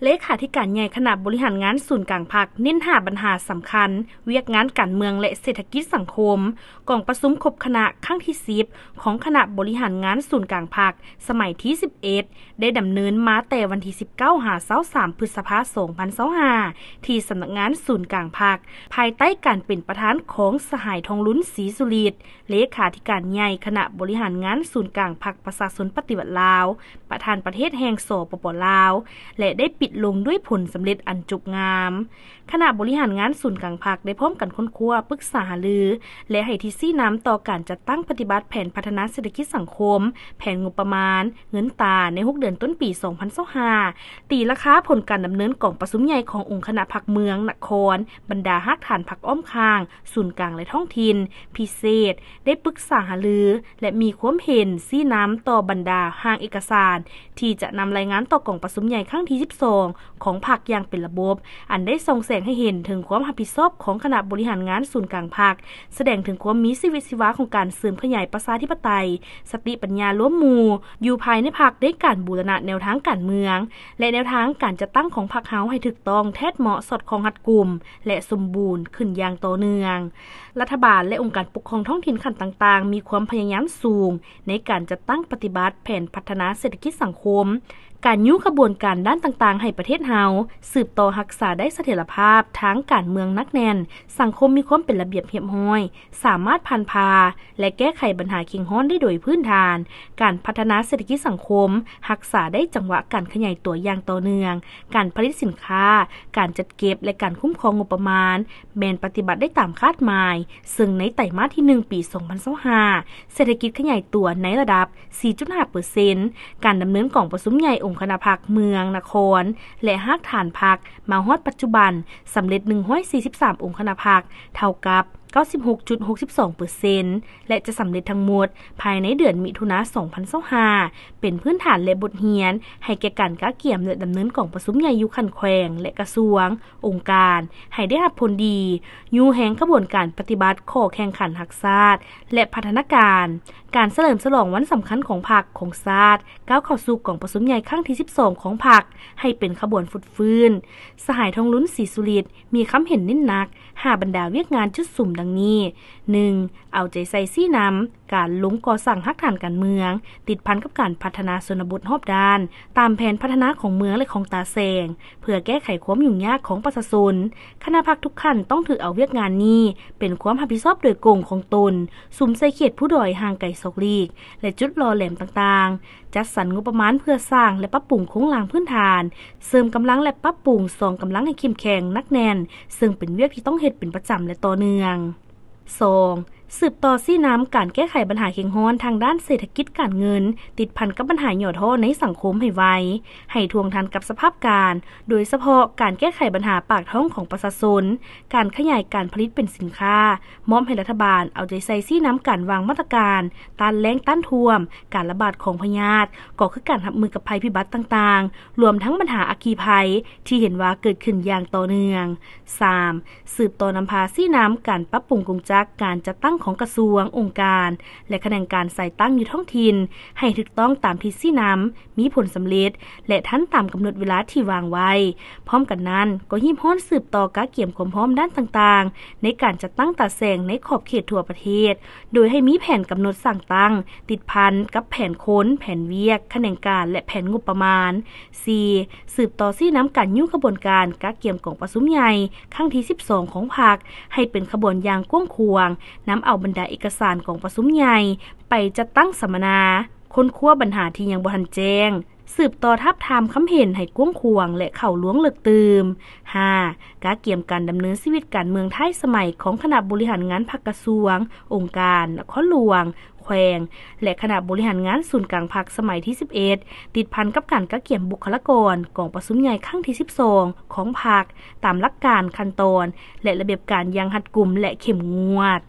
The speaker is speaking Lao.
ເລຂາທິການໃຫຍ່ຄະນະບໍລິຫານງານສູນກາງພັກ ເນັ້ນຫ້າບັນຫາສຳຄັນ, ວຽກງານການເມືອງ ແລະ ເສດຖະກິດສັງຄົມ. ກອງປະຊຸມຄົບຄະນະຄັ້ງທີສິບ ຂອງຄະນະບໍລິຫານງານສູນກາງພັກ ສະໄໝທີສິບເອັດ ໄດ້ດຳເນີນມາແຕ່ວັນທີສິບເກົ້າ ຫາ ຊາວສາມ ພຶດສະພາ ສອງພັນຊາວຫ້າ ທີ່ສຳນັກງານສູນກາງພັກ, ພາຍໃຕ້ການເປັນປະທານຂອງສະຫາຍ ທອງລຸນ ສີສຸລິດ ເລຂາທິການໃຫຍ່ຄະນະບໍລິຫານງານສູນກາງພັກປະຊາຊົນປະຕິວັດລາວ, ປະທານປະເທດແຫ່ງ ສປປ ລາວ ແລະ ໄດ້ປິດລົງດ້ວຍຜົນສຳເລັດອັນຈົບງາມ. ຄະນະບໍລິຫານງານສູນກາງພັກໄດ້ພ້ອມກັນຄົ້ນຄວ້າ, ປຶກສາຫາລື ແລະ ໃຫ້ທິດຊີ້ນຳຕໍ່ການຈັດຕັ້ງປະຕິບັດແຜນພັດທະນາເສດຖະກິດສັງຄົມ, ແຜນງົບປະມານ, ເງິນຕາໃນຫົກເດືອນຕົ້ນປີ ສອງພັນຊາວຫ້າ, ຕີລາຄາຜົນການດຳເນີນກອງປະຊຸມໃຫຍ່ຂອງອົງຄະນະພັກເມືອງ, ນະຄອນ, ບັນດາຮາກຖານພັກອ້ອມຂ້າງ, ສູນກາງ ແລະ ທ້ອງຖິ່ນ, ພິເສດ, ໄດ້ປຶກສາຫາລື ແລະ ມີຄວາມເຫັນຊີ້ນຳຕໍ່ບັນດາຮ່າງເອກະສານ ທີ່ຈະນຳລາຍງານຕໍ່ກອງປະຊຸມໃຫຍ່ຄັ້ງທີສິບສອງ ຂອງພັກຢ່າງເປັນລະບົບ, ອັນໄດ້ສ່ອງແສງໃຫ້ເຫັນເຖິງຄວາມຮັບຜິດຊອບຂອງຄະນະບໍລິຫານງານສູນກາງພັກ, ສະແດງເຖິງຄວາມມີຊີວິດຊີວາຂອງການເສີມຂະຫຍາຍປະຊາທິປະໄຕ, ສະຕິປັນຍາລວມໝູ່ ຢູ່ພາຍໃນພັກໃນການບູລະນະແນວທາງການເມືອງ ແລະ ແນວທາງການຈັດຕັ້ງຂອງພັກເຮົາໃຫ້ຖືກຕ້ອງ, ແທດເໝາະ, ສອດຄ່ອງ, ຮັດກຸມ ແລະ ສົມບູນຂຶ້ນຢ່າງຕໍ່ເນື່ອງ. ລັດຖະບານ ແລະ ອົງການປົກຄອງທ້ອງຖິ່ນຂັ້ນຕ່າງໆ ມີຄວາມພະຍາຍາມສູງໃນການຈັດຕັ້ງປະຕິບັດແຜນພັດທະນາເສດຖະກິດສັງຄົມ, ການຍູ້ຂະບວນການດ້ານຕ່າງໆໃຫ້ປະເທດເຮົາສືບຕໍ່ຮັກສາໄດ້ສະຖຽນລະພາບທາງການເມືອງໜັກແໜ້ນ, ສັງຄົມມີຄວາມເປັນລະບຽບຮຽບຮ້ອຍ, ສາມາດຜ່ານຜ່າ ແລະ ແກ້ໄຂບັນຫາເຄັ່ງຮ້ອນໄດ້ໂດຍພື້ນຖານ, ການພັດທະນາເສດຖະກິດສັງຄົມຮັກສາໄດ້ຈັງຫວະການຂະຫຍາຍຕົວຢ່າງຕໍ່ເນື່ອງ, ການຜະລິດສິນຄ້າ, ການຈັດເກັບ ແລະ ການຄຸ້ມຄອງງົບປະມານ ແມ່ນປະຕິບັດໄດ້ຕາມຄາດໝາຍ, ເຊິ່ງໃນໄຕມາດທີໜຶ່ງ ປີສອງພັນຊາວຫ້າ ເສດຖະກິດຂະຫຍາຍຕົວໃນລະດັບສີ່ຈຸດຫ້າເປີເຊັນ, ການດຳເນີນກອງປະຊຸມໃຫຍ່ອົງຄະນະພັກເມືອງ, ນະຄອນ ແລະ ຮາກຖານພັກ ມາຮອດປັດຈຸບັນ ສຳເລັດໜຶ່ງຮ້ອຍສີ່ສິບສາມອົງຄະນະພັກ, ເທົ່າກັບເກົ້າສິບຫົກຈຸດຫົກສິບສອງເປີເຊັນ ແລະ ຈະສຳເລັດທັງໝົດພາຍໃນເດືອນມິຖຸນາ ສອງພັນຊາວຫ້າ ເປັນພື້ນຖານ ແລະ ບົດຮຽນໃຫ້ແກ່ການກະກຽມ ແລະ ດຳເນີນກອງປະຊຸມໃຫຍ່ຢູ່ຂັ້ນແຂວງ ແລະ ກະຊວງ, ອົງການ ໃຫ້ໄດ້ຮັບຜົນດີ, ຍູ້ແຮງຂະບວນການປະຕິບັດຂໍ້ແຂ່ງຂັນຮັກຊາດ ແລະ ພັດທະນາການ, ການສະເຫຼີມສະຫຼອງວັນສຳຄັນຂອງພັກ, ຂອງຊາດ, ກ້າວເຂົ້າສູ່ກອງປະຊຸມໃຫຍ່ຄັ້ງທີສິບສອງຂອງພັກ ໃຫ້ເປັນຂະບວນຟົດຟື້ນ. ສະຫາຍ ທອງລຸນ ສີສຸລິດ ມີຄຳເຫັນເນັ້ນໜັກຫ້າບັນດາວຽກງານຈຸດສຸມດັ່ງນີ້: ໜຶ່ງ ເອົາໃຈໃສ່ຊີ້ນຳການລົງກໍ່ສ້າງຮາກຖານການເມືອງ ຕິດພັນກັບການພັດທະນາຊົນນະບົດຮອບດ້ານ ຕາມແຜນພັດທະນາຂອງເມືອງ ແລະ ຂອງຕາແສງ ເພື່ອແກ້ໄຂຄວາມຫຍຸ້ງຍາກຂອງປະຊາຊົນ. ຄະນະພັກທຸກຂັ້ນຕ້ອງຖືເອົາວຽກງານນີ້ເປັນຄວາມຮັບຜິດຊອບໂດຍກົງຂອງຕົນ, ສຸມໃສ່ເຂດພູດອຍຫ່າງໄກສອກຫຼີກ ແລະ ຈຸດຫຼໍ່ແຫຼມຕ່າງໆ, ຈັດສັນງົບປະມານເພື່ອສ້າງ ແລະ ປັບປຸງໂຄງລ່າງພື້ນຖານ, ເສີມກຳລັງ ແລະ ປັບປຸງກອງກຳລັງໃຫ້ເຂັ້ມແຂງ, ໜັກແໜ້ນ, ເຊິ່ງເປັນວຽກທີ່ຕ້ອງເຮັດເປັນປະຈຳ ແລະ ຕໍ່ເນື່ອງ. ສອງ ສືບຕໍ່ຊີ້ນຳການແກ້ໄຂບັນຫາເຄັ່ງຮ້ອນທາງດ້ານເສດຖະກິດການເງິນ ຕິດພັນກັບບັນຫາຫຍໍ້ທໍ້ໃນສັງຄົມໃຫ້ໄວ, ໃຫ້ທ່ວງທັນກັບສະພາບການ, ໂດຍສະເພາະການແກ້ໄຂບັນຫາປາກທ້ອງຂອງປະຊາຊົນ, ການຂະຫຍາຍການຜະລິດເປັນສິນຄ້າ, ມອບໃຫ້ລັດຖະບານເອົາໃຈໃສ່ຊີ້ນຳການວາງມາດຕະການຕ້ານແລ້ງຕ້ານຖ້ວມ, ການລະບາດຂອງພະຍາດ, ກໍຄືການຮັບມືກັບໄພພິບັດຕ່າງໆ, ລວມທັງບັນຫາອັກຄີໄພທີ່ເຫັນວ່າເກີດຂຶ້ນຢ່າງຕໍ່ເນື່ອງ. ສາມ ສືບຕໍ່ນຳພາຊີ້ນຳການປັບປຸງກົງຈັກການຈັດຕັ້ງຂອງກະຊວງ, ອົງການ ແລະ ຂະແໜງການສາຍຕັ້ງຢູ່ທ້ອງຖິ່ນ ໃຫ້ຖືກຕ້ອງຕາມທິດຊີ້ນຳ, ມີຜົນສຳເລັດ ແລະ ທັນຕາມກຳນົດເວລາທີ່ວາງໄວ້. ພ້ອມກັນນັ້ນ, ກໍຮີບຮ້ອນສືບຕໍ່ກະກຽມຄວາມພ້ອມດ້ານຕ່າງໆ ໃນການຈັດຕັ້ງຕາແສງໃນຂອບເຂດທົ່ວປະເທດ, ໂດຍໃຫ້ມີແຜນກຳນົດສ້າງຕັ້ງ, ຕິດພັນກັບແຜນຄົນ, ແຜນວຽກ, ຂະແໜງການ ແລະ ແຜນງົບປະມານ. ສີ່ ສືບຕໍ່ຊີ້ນຳການຍູ້ຂະບວນການກະກຽມກອງປະຊຸມໃຫຍ່ຄັ້ງທີສິບສອງຂອງພັກ ໃຫ້ເປັນຂະບວນຢ່າງກວ້າງຂວາງ, ນຳເອົາບັນດາເອກະສານກອງປະຊຸມໃຫຍ່ໄປຈັດຕັ້ງສຳມະນາ, ຄົ້ນຄວ້າບັນຫາທີ່ຍັງບໍ່ທັນແຈ້ງ, ສືບຕໍ່ທາບທາມຄຳເຫັນໃຫ້ກວ້າງຂວາງ ແລະ ເຂົ້າລວງເລິກຕື່ມ. ຫ້າ ກະກຽມການດຳເນີນຊີວິດການເມືອງທ້າຍສະໄໝຂອງຄະນະບໍລິຫານງານພັກກະຊວງ, ອົງການ, ນະຄອນຫຼວງ, ແຂວງ ແລະ ຄະນະບໍລິຫານງານສູນກາງພັກສະໄໝທີສິບເອັດ ຕິດພັນກັບການກະກຽມບຸກຄະລາກອນກອງປະຊຸມໃຫຍ່ຄັ້ງທີສິບສອງຂອງພັກ ຕາມຫຼັກການ, ຂັ້ນຕອນ ແລະ ລະບຽບການຢ່າງຮັດກຸມ ແລະ ເຂັ້ມງວດ.